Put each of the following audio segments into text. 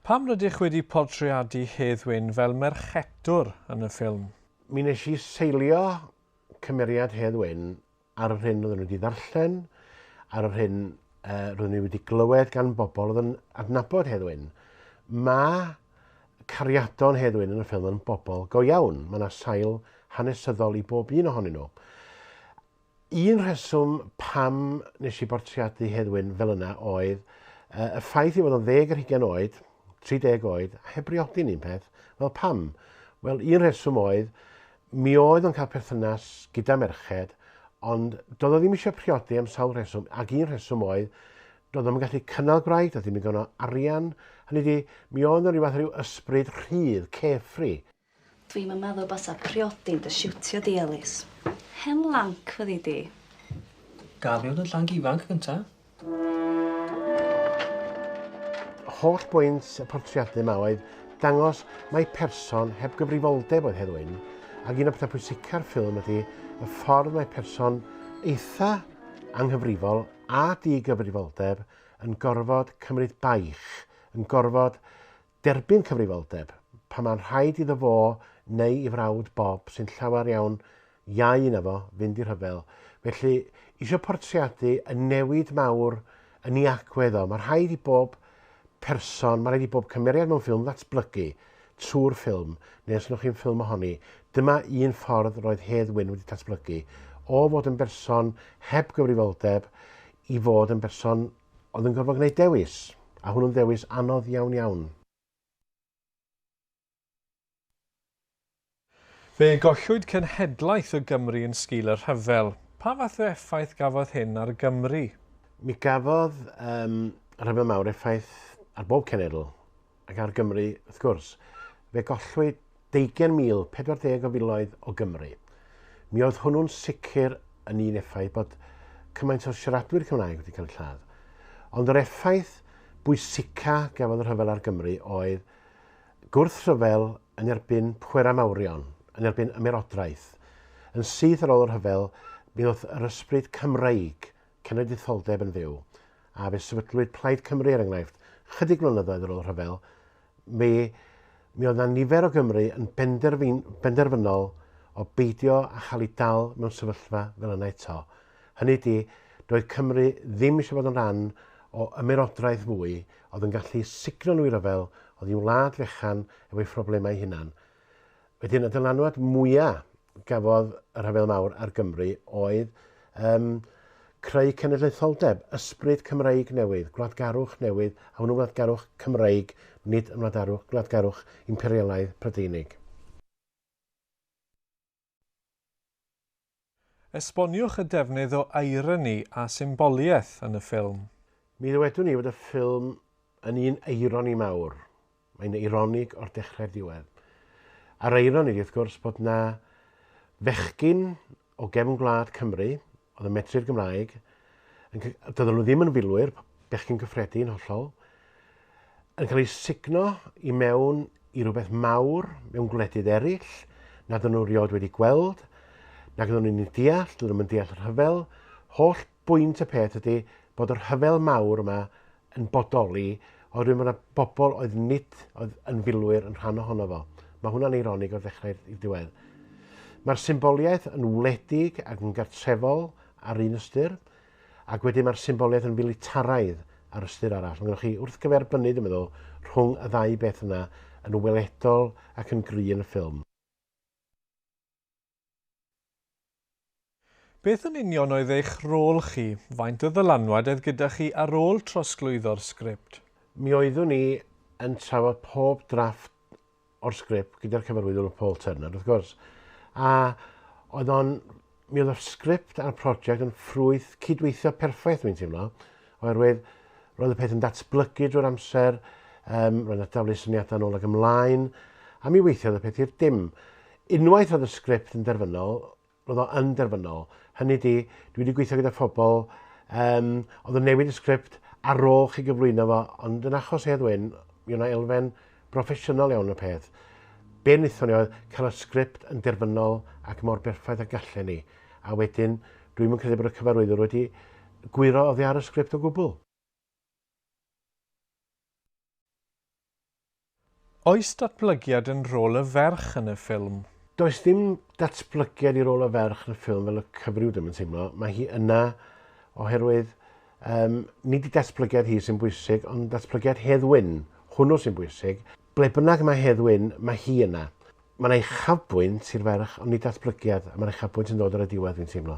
Pam rydych wedi portreadu Hedd Wyn fel merchetwr yn y ffilm? Mi wnes i seilio cymeriad Hedd Wyn ar yr hyn oedden nhw wedi ddarllen, ar yr hyn roeddwn i wedi glywed gan bobl oedd yn adnabod Hedd Wyn. Mae cariadon Hedd Wyn yn y ffilm yn bobl go iawn. Mae yna sail hanesyddol i bob un ohonyn nhw. Un rheswm pam nes i bortreadu Hedd Wyn fel yna oedd y ffaith ei fod o'n ddeg ar hugain oed, 30 oed, a heb briodi yn un peth. Wel, pam? Wel, un rheswm oedd, mi oedd o'n cael perthynas gyda merched, ond doedd o ddim eisiau priodi am sawl rheswm, ac un rheswm oedd, doedd o'm yn gallu cynnal gwraig, doedd ddim digon o arian, hynny ydi, mi oedd 'na ryw fath o ryw ysbryd rhydd, carefree. Dwi'm yn meddwl basa priodi'n dy siwtio di, Elis. Hen lanc fyddi di. Gad fi fod yn llanc ifanc gynta. Holl bwynt y portreadu yma oedd dangos mai person heb gyfrifoldeb oedd Hedd Wyn, ac un o pethau pwysica'r ffilm ydy y ffordd mae person eitha anghyfrifol a digyfrifoldeb yn gorfod cymryd baich, yn gorfod Derbyn cyfrifoldeb, pan mae'n rhaid iddo fo neu i frawd Bob, sy'n llawer iawn iau na fo, fynd i rhyfel. Felly, isio portreadu y newid mawr yn ei agwedd o. Mae rhaid i bob person, mae rhaid i bob cymeriad mewn ffilm ddatblygu trwy'r ffilm, neu os wnewch chi'n ffilm ohoni. Dyma un ffordd roedd Hedd Wyn wedi datblygu, o fod yn berson heb gyfrifoldeb i fod yn berson Oedd yn gorfod gwneud dewis, a hwnnw'n ddewis anodd iawn iawn. Fe gollwyd cenhedlaeth o Gymry yn sgil y rhyfel. Pa fath o effaith gafodd hyn ar Gymru? Mi gafodd um, y Rhyfel Mawr effaith ar bob cenedl, ac ar Gymru wrth gwrs. Fe gollwyd deugain mil, 40 o filoedd o Gymry. Mi oedd hwnnw'n sicr yn un effaith bod cymaint o siaradwyr Cymraeg wedi cael eu lladd. Ond yr effaith bwysica gafodd y rhyfel ar Gymru oedd gwrthryfel yn erbyn pwerau mawrion, yn erbyn ymerodraeth. Yn syth ar ôl y rhyfel, mi ddoth yr ysbryd Cymreig cenedlaetholdeb yn fyw, a fe sefydlwyd Plaid Cymru er enghraifft, chydig flynyddoedd ar ôl y rhyfel, mi, mi oedd 'na nifer o Gymry yn benderfyn, benderfynol o beidio â chael eu dal mewn sefyllfa fel yna eto. Hynny ydi, doedd Cymru ddim eisiau bod yn rhan o ymerodraeth fwy oedd yn gallu sugno nhw i ryfel, oedd hi'n wlad fechan efo'i phroblemau ei hunan. Wedyn y dylanwad mwya gafodd y Rhyfel Mawr ar Gymru oedd um, creu cenedlaetholdeb, ysbryd Cymreig newydd, gwladgarwch newydd, a hwnnw'n wladgarwch Cymreig, nid yn wladgarwch, gwladgarwch imperialaidd Prydeinig. Esboniwch y defnydd o eironi a symboliaeth yn y ffilm. Mi ddywedwn i fod y ffilm yn un eironi mawr. Mae'n eironig o'r dechrau i'r diwedd. A'r eironi ydi wrth gwrs bod 'na fechgyn o gefn gwlad Cymru oedd yn medru'r Gymraeg, yn, doedden nhw ddim yn filwyr, bechgyn cyffredin hollol, yn cael eu sugno i mewn i rywbeth mawr mewn gwledydd eraill nad o'n nhw rioed wedi gweld, nag oedden nhw'n deall, doedden nhw'n deall y rhyfel. Holl bwynt y peth ydy bod y rhyfel mawr yma yn bodoli oherwydd mae yna bobl oedd nid oedd yn filwyr yn rhan ohono fo. Mae hwnna'n eironig o'r ddechrau i'r diwedd. Mae'r symboliaeth yn wledig ac yn gartrefol ar un ystyr, ac wedyn mae'r symboliaeth yn filitaraidd ar ystyr arall. Mae gennych chi wrthgyferbynnu, dwi'n meddwl, rhwng y ddau beth yna yn weledol ac yn gry yn y ffilm. Beth yn union oedd eich rôl chi? Faint o ddylanwad oedd gyda chi ar ôl trosglwyddo'r sgript? Mi oeddwn i yn trafod pob drafft o'r sgript gyda'r cyfarwyddwr Paul Turner, wrth gwrs. A oedd o'n... Mi oedd y sgript a'r prosiect yn ffrwyth cydweithio perffaith, dwi'n teimlo, oherwydd roedd y peth yn datblygu drwy'r amser, um, roedd yna daflu syniadau nôl ac ymlaen, a mi weithiodd y peth i'r dim. Unwaith oedd y sgript yn derfynol, roedd o yn derfynol. Hynny ydi, dwi wedi gweithio gyda phobl um, oedd yn newid y sgript ar ôl chi gyflwyno fo, ond yn achos Hedd Wyn, mi o'na elfen broffesiynol iawn y peth. Be wnaethon ni oedd cael y sgript yn derfynol ac mor berffaith a gallen ni. A wedyn, dwi'm yn credu bod y cyfarwyddwr wedi gwyro oddi ar y sgript o gwbl. Oes datblygiad yn rôl y ferch yn y ffilm? Does dim datblygiad i rôl y ferch yn y ffilm fel y cyfryw dwi'm yn teimlo. Mae hi yna oherwydd um, nid i datblygiad hi sy'n bwysig, ond datblygiad Hedd Wyn. Hwnnw sy'n bwysig. Ble bynnag mae Hedd Wyn, mae hi yna. Mae yna uchafbwynt i'r ferch, ond nid datblygiad, a mae'r uchafbwynt yn dod ar y diwedd, fi'n teimlo.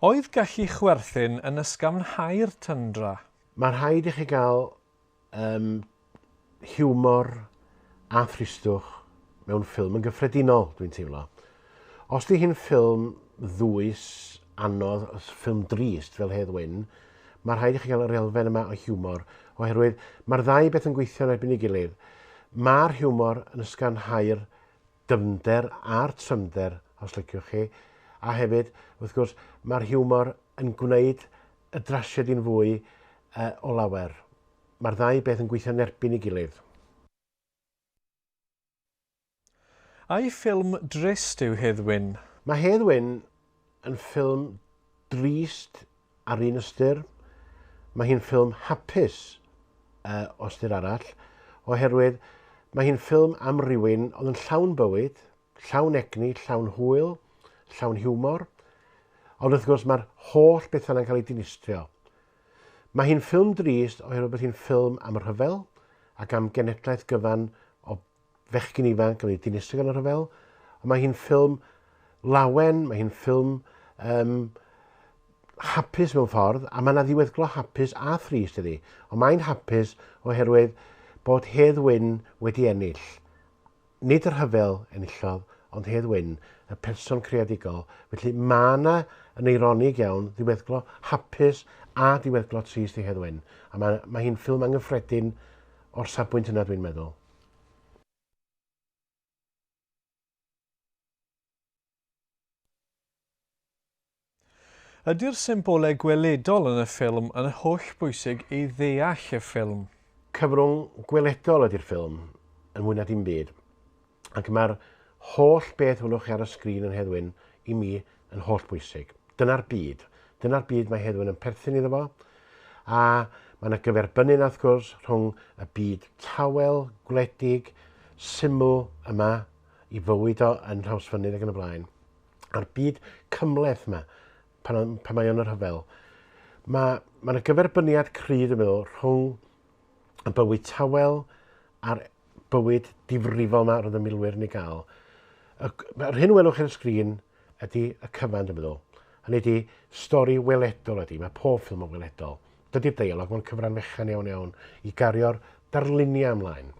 Oedd gallu chwerthin yn ysgafnhau'r tyndra? Mae rhaid i chi gael um, hiwmor a thristwch mewn ffilm yn gyffredinol, dwi'n teimlo. Os di hi'n ffilm ddwys, anodd, ffilm drist fel Hedd Wyn, mae rhaid i chi gael yr elfen yma o hiwmor, oherwydd mae'r ddau beth yn gweithio yn erbyn ei gilydd. Mae'r hiwmor yn ysgafnhau'r dyfnder a'r trymder, os liciwch chi, a hefyd, wrth gwrs, mae'r hiwmor yn gwneud y drasiedi'n fwy uh, o lawer. Mae'r ddau beth yn gweithio'n erbyn ei gilydd. Ai ffilm drist yw Hedd Wyn? Mae Hedd Wyn yn ffilm drist ar un ystyr. Mae hi'n ffilm hapus uh, o ystyr arall, oherwydd mae hi'n ffilm am rywun oedd yn llawn bywyd, llawn egni, llawn hwyl, llawn hiwmor, ond wrth gwrs mae'r holl bethau yna'n cael eu dinistrio. Mae hi'n ffilm drist oherwydd bod hi'n ffilm am y rhyfel ac am genedlaeth gyfan o fechgyn ifanc yn ei dinistrio gan y rhyfel, ond mae hi'n ffilm lawen, mae hi'n ffilm um, hapus mewn ffordd, a mae yna ddiweddglo hapus a thrist iddi, ond mae'n hapus oherwydd bod Hedd Wyn wedi ennill. Nid y rhyfel enillodd, ond Hedd Wyn, y person creadigol. Felly mae yna, yn eironig iawn, ddiweddglo hapus a diweddglo trist i Hedd Wyn. A mae, mae hi'n ffilm anghyffredin o'r safbwynt yna, dwi'n meddwl. Ydy'r symbolau gweledol yn y ffilm yn hollbwysig i ddeall y ffilm? Cyfrwng gweledol ydy'r ffilm, yn mwy na dim byd. Ac mae'r holl beth welwch chi ar y sgrin yn Hedd Wyn, i mi, yn hollbwysig. Dyna'r byd. Dyna'r byd mae Hedd Wyn yn perthyn iddo fo. A mae yna gyferbynnu yna, wrth gwrs, rhwng y byd tawel, gwledig, syml yma, i fywyd o yn Nhrawsfynydd ac yn y blaen, a'r byd cymhleth yma, pan, pan mae o'n y rhyfel. Mae, mae yna gyferbyniad cryf, dwi'n meddwl, rhwng y bywyd tawel a'r bywyd difrifol yma roedd y milwyr yn ei gael. Y, yr hyn welwch ar y sgrin ydy y cyfan, dwi'n meddwl. Hynny ydy, stori weledol ydy. Mae pob ffilm yn weledol. Dydy'r deialog, mae'n cyfran fechan iawn iawn i gario'r darluniau ymlaen.